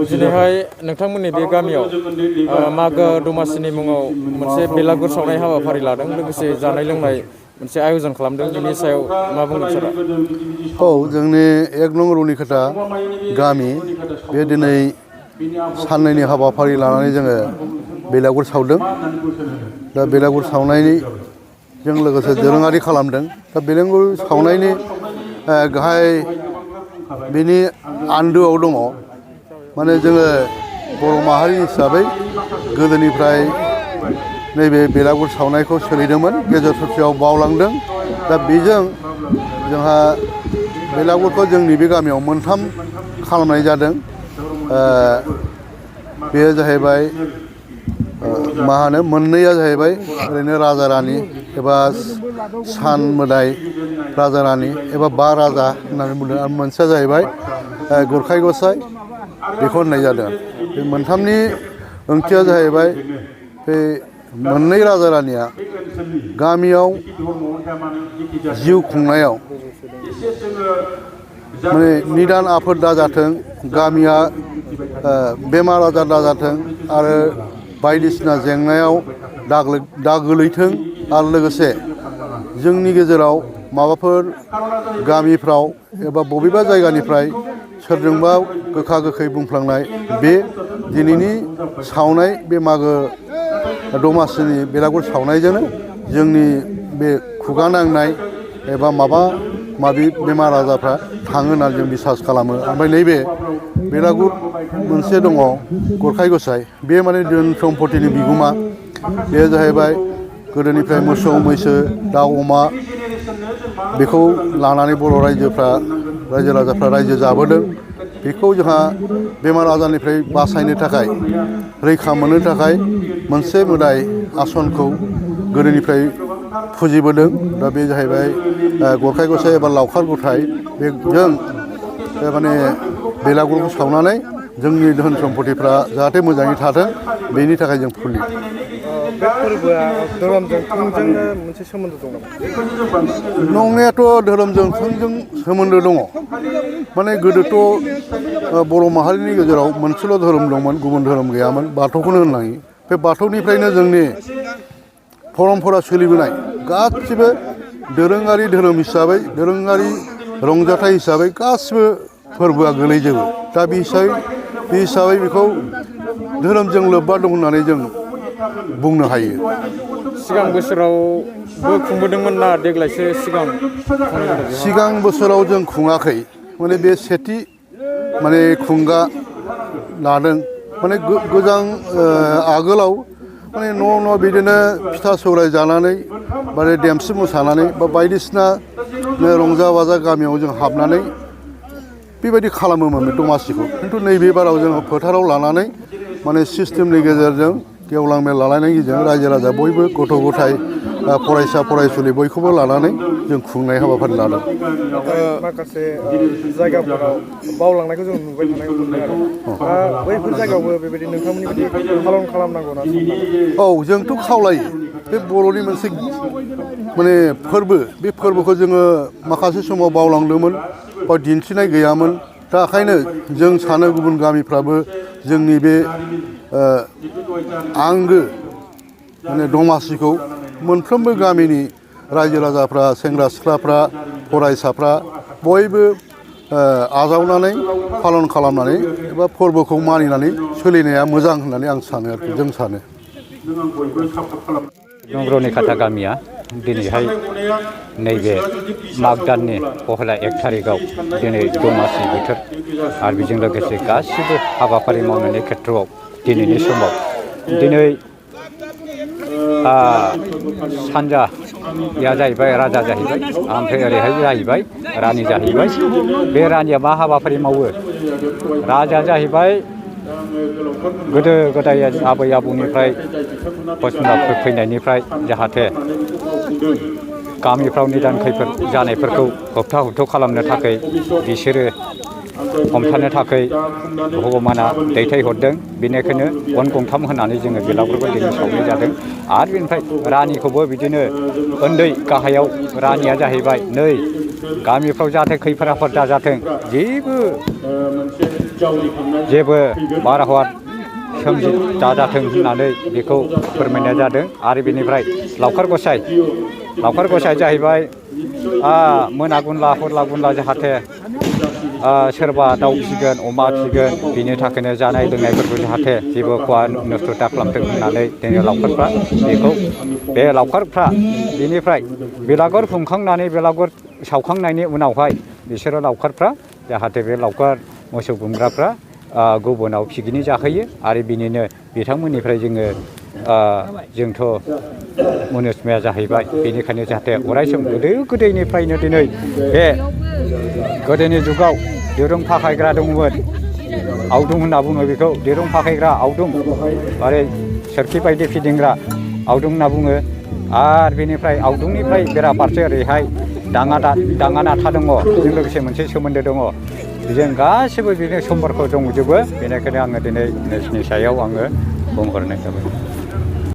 दिनैहाय नोंथांमोननि बे गामियाव मागो दमासिनि मुङाव मोनसे बेलागुर सावनाय हाबाफारि लादों लोगोसे जानाय लोंनाय मोनसे आयोजन खालामदों बिनि सायाव मा बुंगोन सारा? औ जोंनि 1 नं रुनिखाता गामि बे दिनै साननैनि हाबाफारि लानानै जोङो बेलागुर सावदों। दा बेलागुर सावनायजों लोगोसे दोरोङारि खालामदों। दा बेलागुर सावनायनि गाहाय बिनि आन्दोआव दङ माने जोङो बर' माहारि हिसाबै गोदोनिफ्राय नैबे बेलागुर सावनायखौ सोलिदोंमोन, गेजेर ससेयाव बावलांदों। दा बेजों जोंहा बेलागुरखौ जोंनि बे गामियाव मोनथाम खालामनाय जादों। बेयो जाहैबाय मा होनो मोननैया जाहैबाय ओरैनो राजा रानि एबा सान मोदाय राजा रानि एबा बा राजा होननानै बुंदों आरो मोनसेया जाहैबाय गरखाय गसाइ बेखौ होननाय जादों। बे मोनथामनि ओंथिया जाहैबाय बे मोननै राजा रानिया गामियाव जिउ खुंनायाव माने निदान आफोद दाजाथों, गामिया बेमार आजार दाजाथों आरो बायदिसिना जेंनायाव दा गोलैथों आरो लोगोसे जोंनि गेजेराव माबाफोर गामिफ्राव एबा बबेबा जायगानिफ्राय सोरजोंबा गोखा गोखै बुंफ्लांनाय बे दिनैनि सावनाय बे मागो दमासिनि बेलागुर सावनायजोंनो जोंनि बे खुगा नांनाय एबा माबा माबि बेमार आजारफ्रा थाङो होननानै जों बिसास खालामो। ओमफ्राय नैबे बेलागुर मोनसे दङ गरखाय गसाइ, बे माने धोन सम्पतिनि बिगोमा। बे जाहैबाय गोदोनिफ्राय मोसौ मैसो दाउ अमा बेखौ लानानै बर' रायजो राजाफ्रा रायजो जाबोदों। बेखौ जोंहा बेमार आजारनिफ्राय बासायनो थाखाय रैखा मोननो थाखाय मोनसे मोदाय आसनखौ गोदोनिफ्राय फुजिबोदों। दा बे जाहैबाय गरखाय गसाइ एबा लावखार गथाय। बेजों माने बेलागुरखौ सावनानै जोंनि धोन सम्पतिफ्रा जाहाथे मोजाङै थाथों बेनि थाखाय जों फुजियो। बे फोरबोआ धोरोमजों थोंजोंनो मोनसे सोमोन्दो दं नामा? नंनायाथ' धोरोमजों थोंजों सोमोन्दो दङ। माने गोदोथ' बर' माहारिनि गेजेराव मोनसेल' धोरोम दंमोन, गुबुन धोरोम गैयामोन, बाथौखौनो होननांगोन। बे बाथौनिफ्रायनो जोंनि परमपरा सोलिबोनाय गासिबो दोरोङारि धोरोम हिसाबै दोरोङारि रंजाथाइ हिसाबै गासिबो फोरबोआ गोलैजोबो। दा बे हिसाबै बेखौ धोरोमजों लोब्बा दं होननानै जों बुंनो हायो। सिगां बोसोरावबो खुंबोदोंमोन ना देग्लायसो सिगां बोसोराव जों खुङाखै। माने बे सेथि माने खुंगा लादों। माने गोजां आगोलाव माने न' बिदिनो फिथा सौराय जानानै माने देमसि मोसानानै बा बायदिसिना रंजा बाजा गामियाव जों हाबनानै बेबायदि खालामोमोन बे दमासिखौ। खिन्थु नैबे बाराव जोङो फोथाराव लानानै माने सिस्टेमनि गेजेरजों गेवलां मेल लालायनायनि गेजेरजों रायजो राजा बयबो गथ' गथाय फरायसा फरायसुलि बयखौबो लानानै जों खुंनाय हाबाफारि लादों। माखासे जायगाफोराव बावलांनायखौ जों नुबाय थानाय मोनदों आरो बैफोर जायगायावबो बेबायदि नोंथांमोननि बायदि पालन खालामनांगौ ना? औ जोंथ' खावलायो। बे बर'नि मोनसे माने फोरबो, बे फोरबोखौ जोङो माखासे समाव बावलांदोंमोन बा दिन्थिनाय गैयामोन। दा ओंखायनो जों सानो गुबुन गामिफ्राबो जोंनि बे आंगो माने दमासिखौ मोनफ्रोमबो गामिनि रायजो राजाफ्रा सेंग्रा सिख्लाफ्रा फरायसाफ्रा बयबो आजावनानै पालन खालामनानै एबा फोरबोखौ मानिनानै सोलिनाया मोजां होननानै आं सानो आरोखि जों सानो। नंग्रनि खाथा गामिया दिनैहाय नैबे माग दाननि पहेला 1 थारिखआव दिनै दमासि बोथोर आरो बेजों लोगोसे गासिबो हाबाफारि मावनायनि खेथ्रआव दिनैनि समाव दिनै सानजाया जाहैबाय राजा जाहैबाय ओमफ्राय ओरैहाय जाहैबाय रानि जाहैबाय। बे रानिया मा हाबाफारि मावो? राजाया जाहैबाय गोदो गोदाय आबै आबौनिफ्राय पसना फैनायनिफ्राय जाहाथे गामिफ्राव निदान खैफोद जानायफोरखौ होबथा हुबथ' खालामनो थाखाय बिसोरो हमथानो थाखाय भगबाना दैथायहरदों। बेनिखायनो गन गंथाम होनानै जोङो बेलागुरखौ दिनै सावनाय जादों। आरो बेनिफ्राय रानिखौबो बिदिनो उन्दै गाहायाव रानिया जाहैबाय नै गामिफ्राव जाहाथे खैफोद आफोद दाजाथों जेबो बारहावा दाजाथों होननानै बेखौ फोरमायनाय जादों। आरो बेनिफ्राय लावखार गसाय जाहैबाय मोना गुनला हरला गुनला जाहाथे सोरबा दाउ फिगोन अमा फिगोन बिनि थाखायनो जानाय लोंनायफोरखौ जाहाथे जेबो खहा नस्थ' दा खालामथों होननानै दिनै लावखारफ्रा बेखौ बे लावखारफ्रा बेनिफ्राय बेलागुर खुंखांनानै बेलागुर सावखांनायनि उनावहाय बिसोरो लावखारफ्रा जाहाथे बे लावखार मोसौ गुमग्राफ्रा गुबुनाव पिकनिक जाहैयो आरो बिनिनो बिथांमोननिफ्राय जोंथ' मुनुसमाया जाहैबाय। बेनिखायनो जाहाथे अरायसम गोदो गोदायनिफ्रायनो दिनै बे गोदोनि जुगाव दिरुं फाखायग्रा दंमोन आवदुं होनना बुङो बेखौ दिरुं फाखायग्रा आवदुं आरो सोरखि बायदि फिदिंग्रा आवदुं होनना बुङो। आरो बेनिफ्राय आवदुंनिफ्राय बेराफारसे ओरैहाय दाङा नाथा दङ। बेजों लोगोसे मोनसे सोमोन्दो दङ। बेजों गासिबो बिदिनो सम्पर्क दंजोबो। बेनिखायनो आङो दिनै नोंसिनि सायाव आङो बुंहरनाय जाबाय।